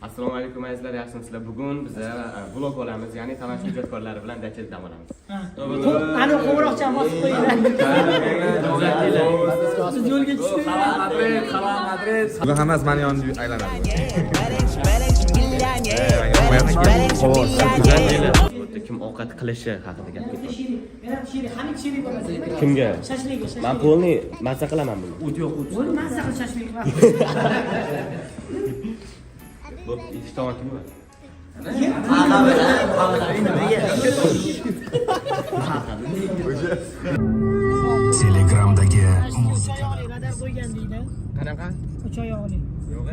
Assalomu alaykum azizlar, yaxshimisizlar? Bugun biza vlog olamiz, ya'ni talant ijodkorlari bilan dachada dam olamiz. Ani qo'ng'iroqchani bosib qo'yinglar. Biz yo'lga tushdik. Bugun hammasi mani yonimda aylanadi. Bu yerda kim ovqat qilishi haqida gap ketyapti. Men ham sherik, hamma sherik bo'lmasa. Kimga? Shashlikka, Man shashlik. polni mazza qilaman buni. Bo'ldi, mazza qil shashlik. Bo'p, idish tovon kim bor? Telegramdagi Uch oyoqli radar qo'ygan deydi. Qanaqa? Uch oyoqli. Yo'q.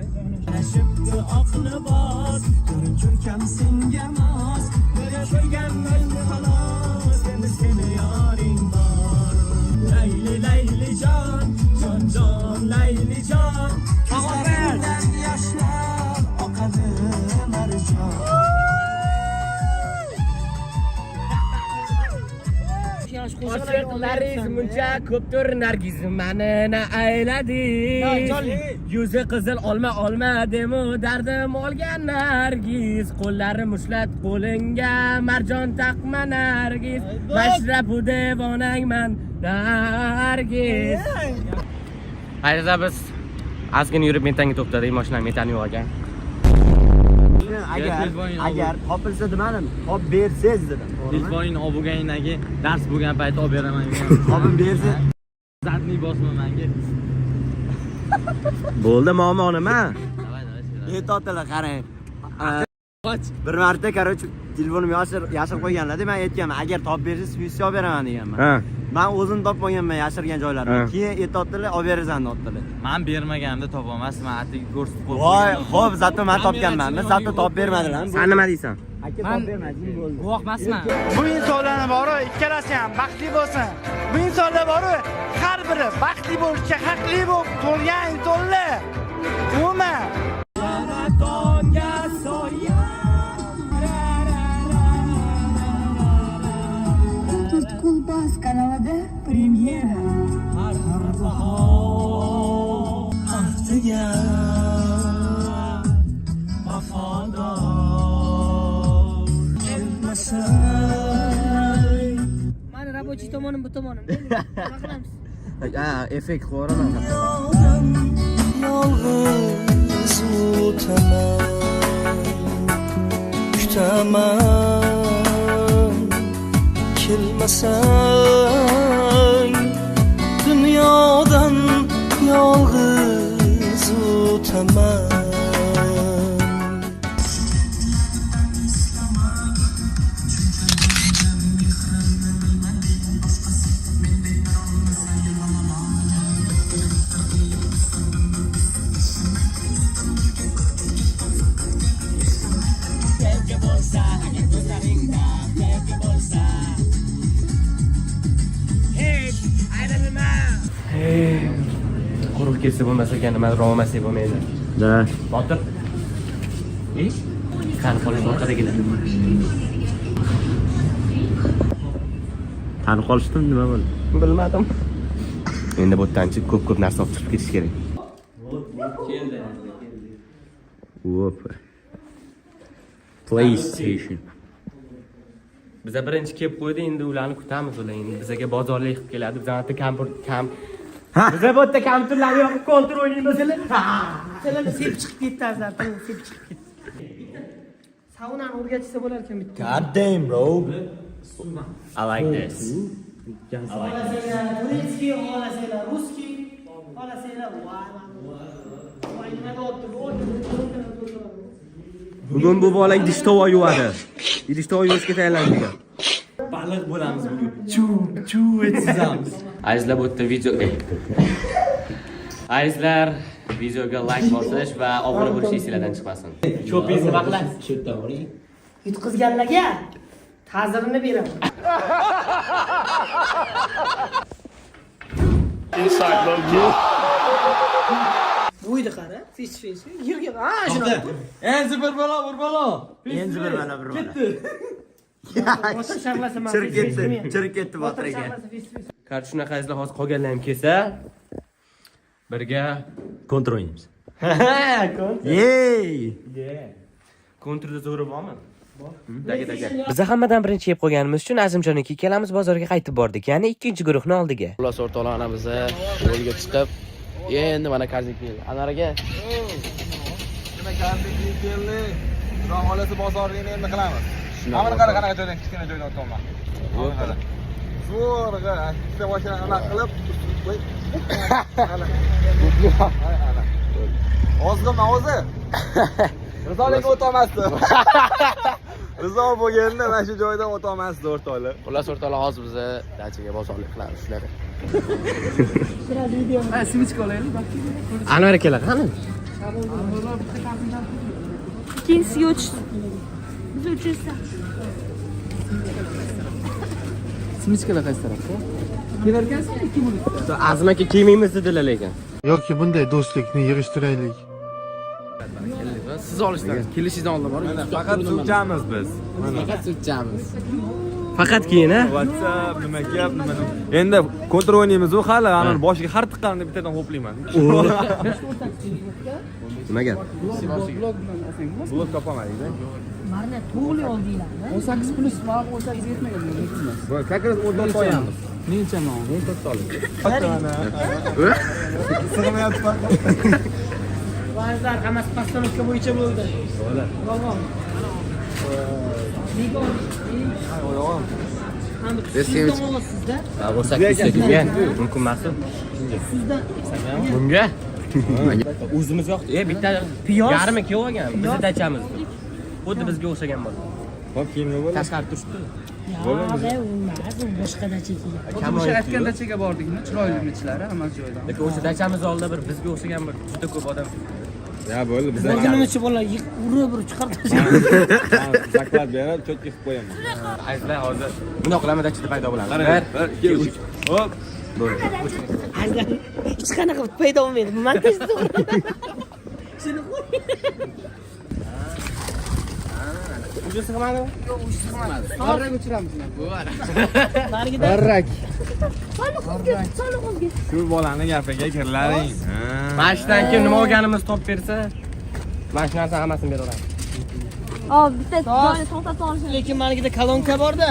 Oshiqlaringiz muncha ko'pdir, Nargiz mani na ayladi. Yuzi qizil olma olma demu dardim olgan Nargiz. Qo'llari mushlat qo'lingga marjon taqma Nargiz. Mashrabu devonangman Nargiz. Azizlar, biz ozgina yurib metanga to'xtadik, mashina metani yo'q ekan. Agar topilsa demadim, top bersangiz dedim. To'g'rimi? Telefoningni olib bo'lganingdan keyin dars bo'lgan payt olib beraman. Topib bersa Zadniy bosma menga. Bo'ldi, muammo nima? Давай, давай. Aytotdilar, qarang. Bir marta, короче, telefonimni yashirib qo'yganlar-da, men aytganman, agar topib bersangiz, 100 olib beraman deganman. Ha. Men o'zim topib olganman yashirgan joylarini. Ha. Keyin aytotdilar, olib berasan deyaptilar. Men bermaganimda topolmasman, man atigi ko'rsatib qo'yib. Voy, xo'p, zato men topganman. Zato topib bermadilar. Sen nima deysan? Aka topib bermading bo'ldi. Guvoh emasman. Bu insonlarni boru ikkalasi ham baxtli bo'lsin. Bu insonlar boru har biri baxtli bo'lishga haqli bo'lib tug'ilgan insonlar. Umuman. To'rtko'lbos kanalida premyera. Mani рабочий tomonim bu tomonim. Nima qilamiz? Ha, effekt qo'yaraman. Yolg'iz o'taman, kutaman, kelmasang dunyodan yolg'iz o'taman. Quruq ketsa bo'lmasa ekan, nimadir olmasak bo'lmaydi. Da. Botir. E? Qani qolish orqadagilar. Tanib qolishdim, nima bo'ldi? Bilmadim. Endi bu yerdan ko'p-ko'p narsa olib chiqib ketish kerak. Keldi. Hop. PlayStation. Biza birinchi kelib qo'ydi, endi ularni kutamiz, ular endi bizaga bozorlik qilib keladi. Bizani bitta kompyuter kam Biza bu yerda kompyuterlarni yoqib kontrol o'ynaymiz. Tilini sepib chiqib ketdi azizlar, tilini sepib chiqib ketdi. Saunani o'rgatishsa bo'lar ekan bitta. God damn, bro. I like this. Xohlasanglar турецкий, xohlasanglar русский, xohlasanglar voy voy nima deyapti bu? Bugun bu bola idish tovoq yuvadi. Idish tovoq yuvishga tayyorlangan. Baliq bo'lamiz bugun. Chu, chu etizamiz. Azizlar, bu yerda video. Azizlar, videoga like bosish va obuna bo'lish esinglardan chiqmasin. Cho'pingiz nima qilasiz? Yutqizganlarga ta'zirini beraman. Bo'yni qara, face face. Yerga, ha, shunaqa. Endi bir balo, bir balo. Endi bir balo, bir balo. Botir sharlasa man Chirib face face ketdi, qilmayman. chirib ketdi Botir Botir aka. sharlasa face face. Короче, shunaqa azizlar, hozir qolganlar ham kelsa birga Kontrol o'ynaymiz. Yey! Konturda zo'ri bormi? Bor. Daga daga. Biz hammadan birinchi yeb qo'yganimiz uchun Azimjoniki ikkalamiz bozorga qaytib bordik, ya'ni ikkinchi guruhni oldiga. Xullas o'rtoqlar, ana biza yo'lga chiqib, endi mana korzinka keldi. Anvar aka, Nima korzinka keldi? Xudo xolasi bozorlikni endi qilamiz. Mana buni qara, qanaqa joydan, kichkina joydan o'tyapman. Mana qara. Zo'rg'a ikkita boshini anaqa qilib, voy. Ana. Ana, ana. Ozg'inman o'zi. Rizolik o'tolmasdi. Rizo bo'lganda mana shu joydan o'tolmasdi o'rtoqlar. Xullas o'rtoqlar, hozir biza dachaga bozorlik qilamiz shunaqa. Anvar akalar, qani? Ikkinchisiga o'tishdi. Biz uchinchisi. Simichkalar qaysi tarafda? Azim aka kelmaymiz dedilar lekin. Yoki bunday do'stlikni yig'ishtiraylik. Siz olishdan, kelishingizdan oldin borib, Faqat suvchamiz biz. Faqat suvchamiz. Faqat keyin, ha? WhatsApp nima gap, nima. Endi kontra o'ynaymiz u hali, ana boshiga har tiqqanimda bittadan ho'playman. Nima gap? Blok topolmadik-da. Marna to'g'ri oldinglarmi? 18 plus, mana 18 yetmagan. Как раз 14 qo'yamiz. Necha non? 14 ta oling. Sig'mayapti. Vazlar hammasi постановка bo'yicha bo'ldi. Bravo. Nega oldingiz? Sizdan olasizda. Bunga mumkin emas. Sizdan Bunga o'zimiz yoqdi. E, bitta Piyoz? yarmi kelib olgan. Bizni dachamiz. Xuddi bizga o'xshagan bo'ldi. Hop, keyin nima bo'ladi? Tashqari turibdi. Yo'q, emas, u boshqa dacha kelgan. O'sha aytgan dachaga bordikmi? Chiroyli ichlari, hammasi joyida. Lekin o'sha dachamiz oldida bir bizga o'xshagan bir juda ko'p odam. Ya bo'ldi, biz Bo'lgunimizcha bolalar urib urib chiqarib tashladi. Zaklad berib, cho'tga qilib qo'yaman. Azizlar, hozir bundoq qilaman, dachada paydo bo'lamiz. 1 2 3. Hop. Azizlar, hech qanaqa paydo bo'lmaydi. Bu montaj to'g'ri. Shuni qo'y. Uji sig'madimi? Varrak o'chiramiz. Narigida Varrak. Soliq o'zga. Shu bolani gapiga kirlaring. Mana shundan keyin nima olganimizni topib bersa, mana shu narsani hammasini beraveramiz. Oh, bitta joyni to'xtatib olishim. Lekin manigida kolonka bor-da.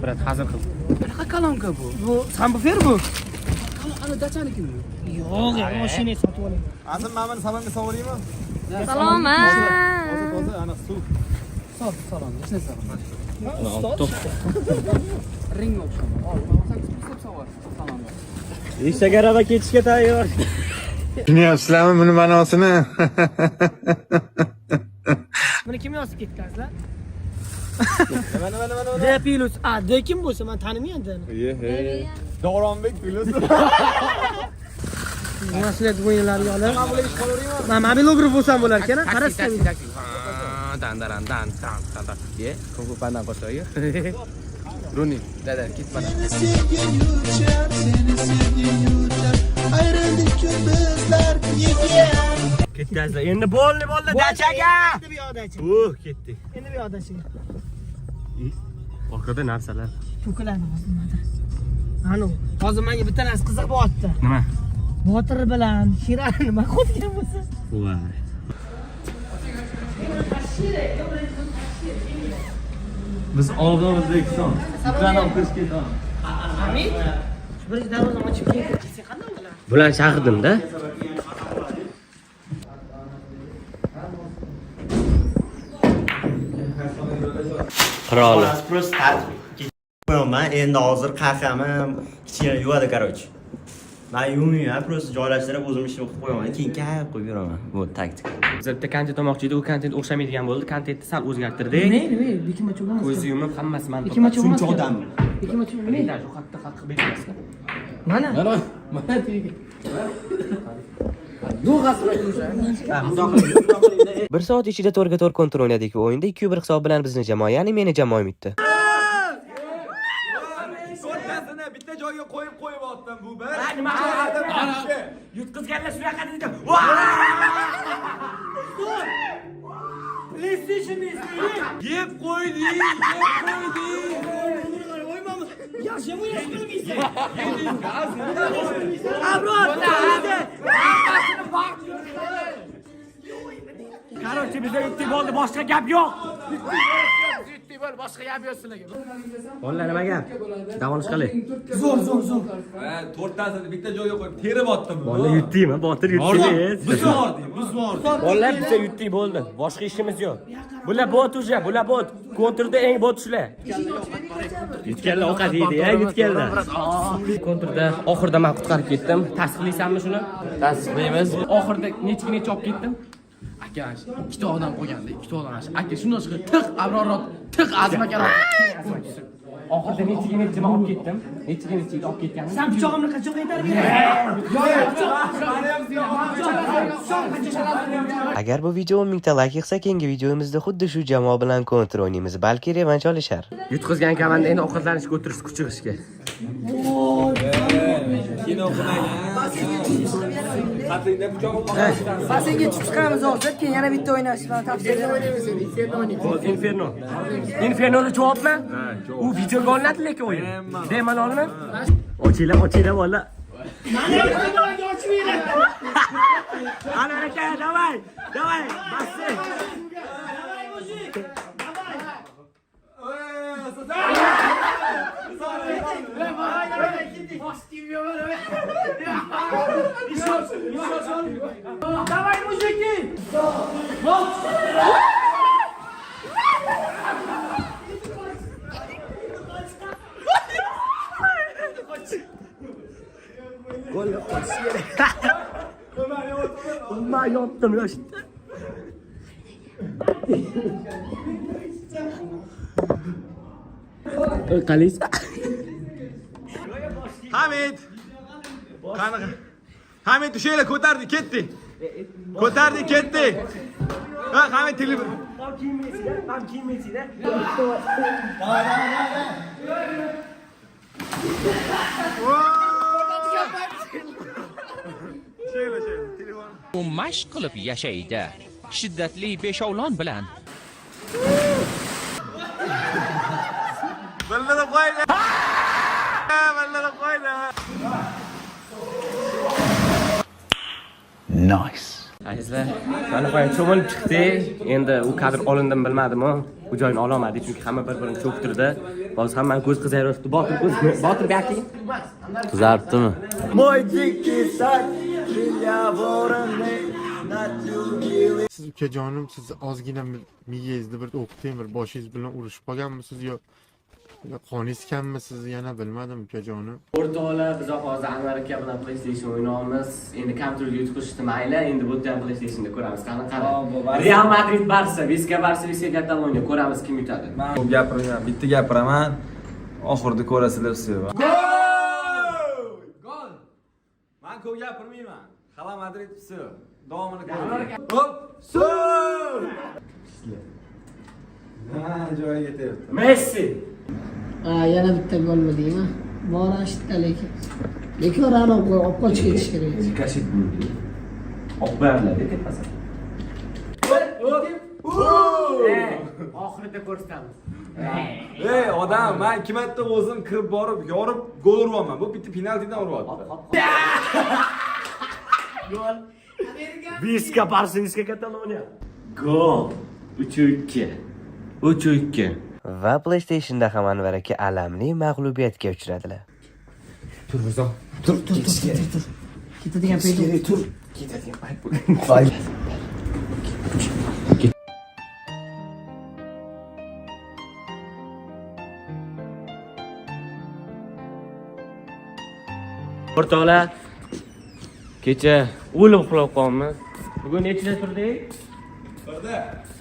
Brat, hazil qil. Qanaqa kolonka bu? Bu sambufer bu. Ana dachanikimi? Yo'q, yo'q, mashina sotib oling. Azim, mana buni salonga sovoraymi? Salomat. Toza, toza, ana suv. Sof salon, hech narsa emas. Ringga o'xshab. Ol, 18 plus deb savor salonda. Eshak arava ketishga tayyor. Tushunyapsizlarmi buni ma'nosini? Buni kim yozib ketdi azizlar? Nima nima nima? D plus A, D kim bo'lsa men tanimayman D-ni. Ye, he. Davronbek plus. Mas'uliyat bo'yinlariga olib. Men mobilograf bo'lsam bo'lar ekan, qarasizlar. Taksi, taksi. Dan dan dan dan dan dan. Ye, Kung Fu Pandan qo'shig'i. Runi, dada, ket mana. Ketdi azizlar. Endi bo'ldi, bo'ldi dachaga. Endi bu yoqdachi. Uh, ketdik. Endi bu yoqdachi. Orqada narsalar. To'kiladi hozir nimadir. Ana, hozir menga bitta narsa qiziq bo'lyapti. Nima? Botir bilan Shirani nima qo'ygan bo'lsa. Voy. Biz oldin O'zbekiston. Ukraina o'qish ketamiz. Hamid, shu birinchi darvozani ochib keyin ketsa qanday bo'ladi? Bulan chaqirdim-da. Qiroli. Просто tartib qo'yaman. Endi hozir qahramim kichkina yuvadi, короче. Men yuvmayman, просто joylashtirib o'zim ishimni qilib qo'yaman. Keyin kayf qo'yib yuraman. Bu taktik. Biz bitta kontent olmoqchi edik, u kontent o'xshamaydigan bo'ldi. Kontentni sal o'zgartirdik. Nima, nima? Bekinmachi bo'lmas. Ko'zi yumib hammasi man. Bekinmachi bo'lmas. Shuncha odam. Bekinmachi nima? Shu qattiq qattiq bermasdi. Mana. Mana, mana tegi. Yo'q asli o'sha. Bir soat ichida to'rga to'rt kontur o'ynadik va o'yinda 2-1 hisob bilan bizni jamoa, ya'ni meni jamoam yutdi. To'rttasini bitta joyga qo'yib qo'yib otdim bu bir. Nima? Yutqizganlar shunaqa deydi. PlayStation eslaylik. Yeb qo'ydik, yeb qo'ydik. Yaxshi, bu ish qilmaysan. Abror, Короче, bizda yutdik bo'ldi, boshqa gap yo'q. Yutdik bo'ldi, boshqa gap yo'q sizlarga. Bolalar nima gap? Dam olish qalay? Zo'r, zo'r, zo'r. Ha, to'rttasini bitta joyga qo'yib terib otdim. Bolalar yutdikmi? Botir yutdik. Biz bordik, biz bordik. Bolalar biza yutdik bo'ldi. Boshqa ishimiz yo'q. Bular bot уже, bular bot. Kontrda eng bot shular. Yutganlar ovqat yeydi, ya, yutganlar. Kontrda oxirida men qutqarib ketdim. Tasdiqlaysanmi shuni? Tasdiqlaymiz. Oxirida nechiga necha olib ketdim? Aka, ikkita odam qolganda, ikkita odam. Aka, shundan chiqib tiq Abror tiq Azim aka. Oxirida nechiga necha olib ketdim? Nechiga necha olib ketganim? Sen pichog'imni qachon qaytarib berasan? Agar bu video 10 mingta like yig'sa, keyingi videomizda xuddi shu jamoa bilan kontr o'ynaymiz. Balki revansh olishar. Yutqizgan komanda endi ovqatlanishga o'tirish kuch yig'ishga. Kino qilmagan. Qatlingda pichoq Basenga tushib chiqamiz hozir, keyin yana bitta o'ynash bilan tavsiya beraman. Inferno. Infernoda javobmi? U videoga olinadi lekin o'yin. Bemalolmi? Ochinglar, ochinglar bola. Mana bolaga ochib beradi. Ana aka, давай. Давай, bassin. Давай, мужик. Давай. Давай, мужики! Gol qochish kerak. Man yotdim yoshda. Qalaysiz? Hamid. Qanaqa? Hamid tushaylar, ko'tardik, ketdik. Ko'tardik, ketdik. Ha, Hamid telefon. Tam kiyinmaysizlar, tam kiyinmaysizlar. Tushaylar, tushaylar, telefon. U mashq qilib yashaydi. Shiddatli beshovlon bilan. Bildirib qo'ydi. Bildirib qo'ydi. Azizlar, mana qo'ya cho'milib chiqdik. Endi u kadr olindimi bilmadim-u. U joyini ololmadik chunki hamma bir-birini cho'ktirdi. Hozir hammani ko'z qizaryapti. Botir ko'z, Botir bu yoqqa. Qizaribdimi? Мой дикий сад, крылья вороны Siz ukajonim, siz ozgina miyangizni bir o'qiting, bir boshingiz bilan urushib qolganmisiz yo qoningiz kammi siz yana bilmadim ukajonim. O'rtoqlar, biz hozir Anvar aka bilan PlayStation o'ynaymiz. Endi kompyuterga yutqizishdi mayli, endi bu yerda ham PlayStationda ko'ramiz. Qani qara. Real Madrid Barsa, Visca Barsa, Visca Kataloniya ko'ramiz kim yutadi. Men ko'p gapirmayman, bitta gapiraman. Oxirida ko'rasizlar, все. Gol! Men ko'p gapirmayman. Hala Madrid все. Davomini ko'ring. Hop! Suv! Ha, joyiga tepdi. Messi. Ha, yana bitta gol bo'ldimi? Bor ashitda lekin. Lekin Rano olib qochib ketish kerak. Rikoshet bo'ldi. Olib qo'yadilar tepasi. Oxirida ko'rsatamiz. Ey odam, men ikki marta o'zim kirib borib, yorib gol uryapman. Bu bitta penaltidan uryapti. Gol. Visca Barsa, Visca Kataloniya. Gol. 3-2. 3-2. Va PlayStationda ham Anvar aka alamli mag'lubiyatga uchradilar. Tur Mirzo. Tur, tur, tur, tur, tur. Ketadigan payt. Tur. Ketadigan payt bo'lgan. O'rtoqlar, kecha o'lib uxlab qolamiz. Bugun nechida turdik? Birda.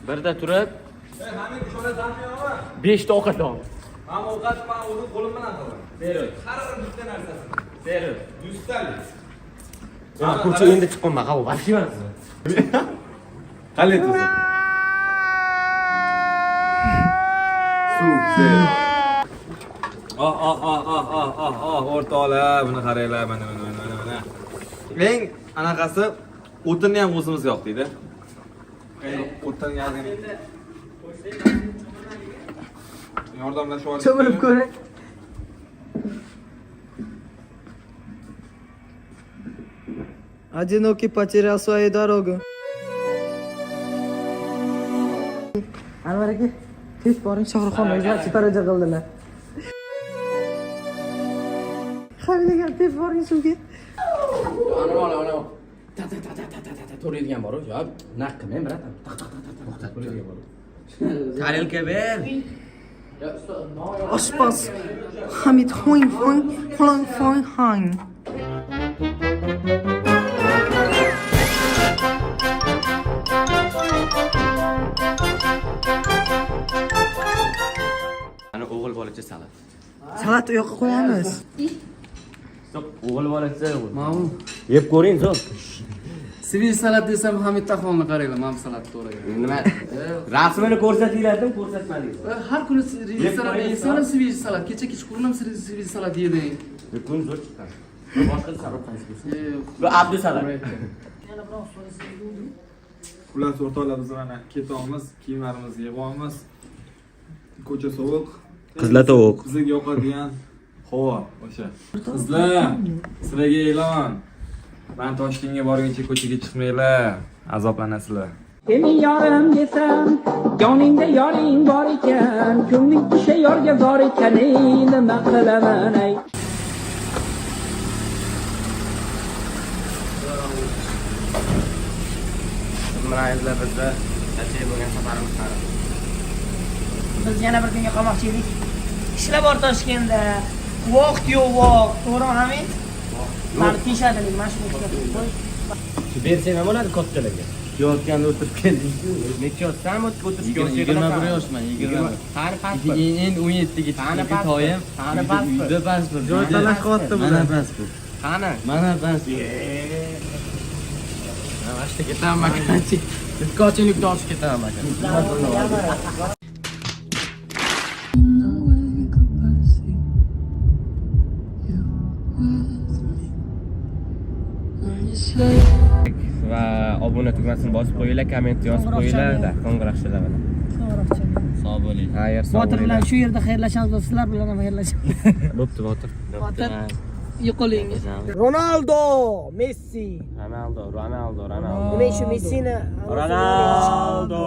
Birda turib, Ey, Hamid ishonasanmi yo'qmi? 5 ta ovqat oldik. Men ovqat men o'zim qo'lim bilan qildim. Seryoz. Har bir bitta narsasini. Seryoz. Yuztalik. Ha, ko'cha endi chiqqanman, ha, вообще emas. Qalay tuzuk? Suv. Oh oh oh oh oh oh oh o'rtoqlar, buni qaranglar, mana mana mana mana. Eng anaqasi o'tinni ham o'zimiz yoqdik-da. O'tin yozing. Yordamlashib oldik. Cho'milib ko'ring. Одинокий потерял свою дорогу. Anvar aka, tez boring, Shohruxxon o'zgarchi daraja qildilar. Hamid aka, tez boring suvga. Ana ta ta ta ta ta ta ta to'raydigan bor-ku. Yo, naq qilmang, bratan. Taq taq taq taq taq to'raydigan bor. Tarelka ber. Yo, usta, Oshpaz Hamid Hoing Hoing Hoing Hoing Hoing. Ana o'g'il bolacha salat. Salat u yoqqa qo'yamiz. O'g'il bolacha. Ma'lum. Yeb ko'ring, zo'r. Sivil salat desam Hamid Taxonni qaranglar, mana bu salat to'g'ri. Nima? Rasmini ko'rsatinglardim, ko'rsatmadingiz. Har kuni restoran yesam sivil salat. Kecha kechqurun ham sivil salat yedik. Bugun zo'r chiqqan. Boshqa salat qaysi bo'lsin? Bu Abdusalat. Xullas o'rtoqlar, biz mana ketamiz, kiyimlarimizni yig'yapmiz. Ko'cha sovuq. Qizlar tovuq. Bizga yoqadigan havo o'sha. Qizlar, sizlarga e'lon. Men Toshkentga borguncha ko'chaga chiqmanglar, azoblanasizlar. Sening yorim desam, yoningda yoring bor ekan, ko'ngling o'sha yorga bor ekan, ey nima qilaman ay. Mana azizlar, bizda natija bo'lgan safarimiz qani. Biz yana bir kunga qolmoqchi edik. Ishlar bor Toshkentda. Vaqt yo'q, vaqt. To'g'rimi, Hamid? Mani teshadi, mana shuni qo'y. Bersang ham bo'ladi kattalarga. Yotganda o'tirib keldik-ku. Necha yoshsan o'tirib 21 yoshman, 21. Qani pasport? Endi 17 ga Qani chiqdi pasport? toyim. Qani pasport? Uyda pasport. Joy talash qilyapti bular. Mana pasport. Qani? Mana pasport. Mana shu ketaman aka. Kochilikda ochib ketaman aka. Va obuna tugmasini bosib qo'yinglar, komment yozib qo'yinglar, qo'ng'iroqchalar bilan. Sog' bo'ling. Xayr, sog' Botir bilan bo'linglar. shu yerda xayrlashamiz va sizlar bilan ham xayrlashamiz. Bo'pti, Botir. Botir, yo'qoling. Ronaldo, Messi. Ronaldo, Ronaldo, Ronaldo. Nima shu Messini? Ronaldo,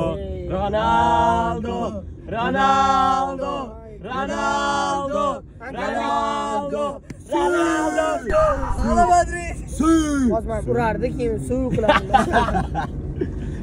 Ronaldo, Ronaldo, Ronaldo, Ronaldo, Ronaldo. Hala Madrid. Hozir urardi, keyin suv qilardi.